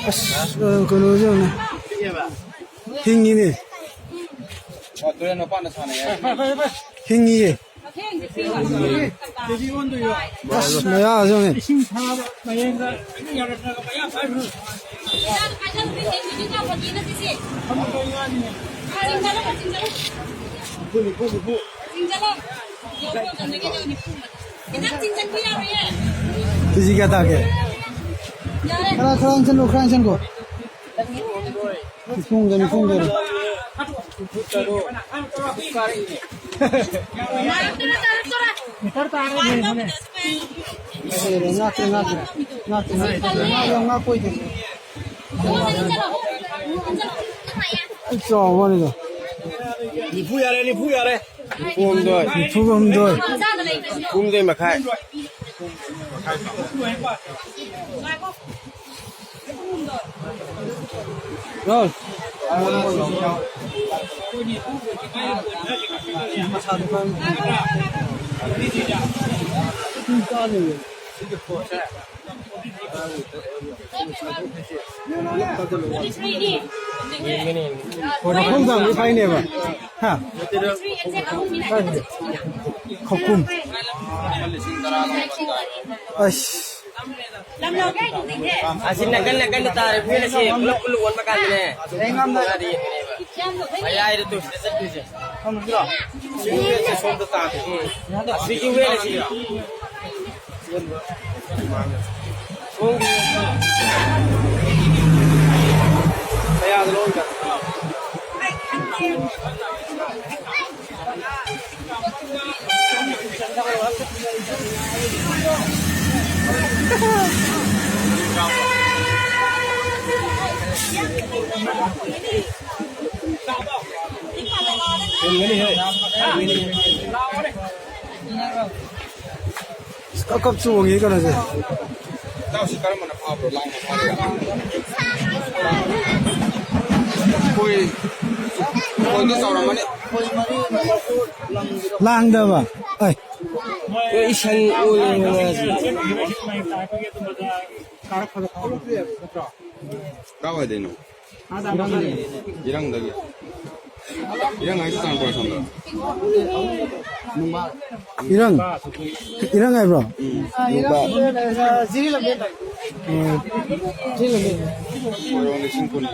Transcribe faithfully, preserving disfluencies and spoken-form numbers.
ꯑꯁ, ꯀꯩꯅꯣꯁꯦ ꯌꯦꯡꯉꯨꯅꯦ꯫ ꯍꯤꯡꯉꯤꯅꯦ꯫ ꯇꯨꯔꯦꯟ ꯃꯄꯥꯟꯗ ꯁꯥꯟꯅꯩ ꯍꯥꯏ꯫ ꯍꯤꯡꯉꯤꯌꯦ꯫ ꯑꯁ, ꯃꯌꯥꯁꯦ ꯌꯦꯡꯉꯨꯅꯦ꯫ ꯏꯁꯤꯡ ꯊꯥꯕ ꯃꯌꯦꯡꯗ ꯌꯥꯔꯛꯇ꯭ꯔꯒ ꯃꯌꯥ ꯐꯥꯏꯕ꯫ ꯀꯦꯖꯤ ꯀꯌꯥ ꯇꯥꯒꯦ? ꯈꯔ, ꯈꯔ ꯍꯟꯁꯟꯂꯣ, ꯈꯔ ꯍꯟꯁꯟꯈꯣ꯫ ꯅꯤꯐꯨ ꯍꯨꯝꯗꯣꯏ, ꯅꯤꯐꯨ ꯍꯨꯝꯗꯣꯏ꯫ ꯃꯤꯇꯔ ꯇꯥꯔꯦ, ꯌꯦꯡꯉꯨꯅꯦ꯫ ꯉꯥꯛꯇꯦ, ꯉꯥꯛꯇꯦ, ꯉꯥꯛꯇꯦ, ꯉꯥꯛꯇꯦ꯫ ꯉꯥ ꯌꯥꯝ ꯉꯥꯛꯄ ꯑꯣꯏꯗꯦ꯫ ꯑꯩ ꯆꯥꯎꯕ ꯋꯥꯅꯤꯗ꯫ ꯅꯤꯐꯨ ꯌꯥꯔꯦ, ꯅꯤꯐꯨ ꯌꯥꯔꯦ꯫ ꯅꯤꯐꯨ ꯍꯨꯝꯗꯣꯏ꯫ ꯅꯤꯐꯨ ꯍꯨꯝꯗꯣꯏ꯫ ꯅꯤꯐꯨ ꯍꯨꯝꯗꯣꯏ ꯃꯈꯥꯏ꯫ ꯔꯣꯜ꯫ ꯃꯈꯣꯡ ꯊꯥꯡꯕꯗꯤ ꯐꯥꯏꯅꯦꯕ꯫ ꯍꯥ? ꯈꯧꯄꯨꯝ꯫ ꯑꯁ꯫ ꯑꯁꯤ ꯅꯥꯀꯟ ꯅꯥꯀꯟꯗ ꯇꯥꯔꯤꯕ ꯋꯦꯜ ꯑꯁꯤ ꯄꯨꯂꯞ ꯄꯨꯂꯞ ꯑꯣꯟꯕ ꯀꯥꯟꯗꯅꯦ꯫ ꯃꯌꯥꯏꯗ ꯇꯨ ꯁꯤꯗ ꯆꯠꯇꯣꯏꯁꯦ꯫ ꯁꯤ ꯋꯦꯜꯁꯦ ꯁꯣꯝꯗ ꯇꯥꯗꯣꯏꯅꯦ꯫ ꯑꯁꯤꯒꯤ ꯋꯦꯜ ꯑꯁꯤ꯫ ꯁꯣꯝꯒꯤ ꯃꯌꯥꯗ ꯂꯣꯏ ꯇꯥꯏ꯫ ꯀꯞ ꯀꯞ ꯆꯣꯡꯉꯤ ꯀꯩꯅꯣꯁꯦ꯫ ꯏꯇꯥꯎꯁꯤ ꯀꯔꯝꯕꯅ ꯐꯥꯕ꯭ꯔꯣ? ꯂꯥꯡꯅ ꯐꯥꯕ꯭ꯔꯣ? ꯑꯩꯈꯣꯏ ꯈꯣꯟꯗꯣ ꯆꯥꯎꯔꯝꯃꯅꯤ꯫ ꯂꯥꯡꯗꯕ꯫ ꯑꯩ꯫ ꯏꯁꯪ ꯑꯣꯏ꯫ ꯀꯥꯏꯋꯥꯏꯗꯩꯅꯣ? ꯏꯔꯪꯗꯒꯤ꯫ ꯏꯔꯪ ꯍꯥꯏꯁꯦ ꯆꯥꯟꯄꯨꯔ ꯁꯣꯝꯗ꯫ ꯏꯔꯪ꯫ ꯏꯔꯪ ꯍꯥꯏꯕ꯭ꯔꯣ? ꯎꯝ꯫ ꯅꯨꯄꯥ꯫ ꯎꯝ꯫ ꯃꯣꯏꯔꯣꯝ ꯂꯤꯁꯤꯡ ꯀꯨꯟ꯫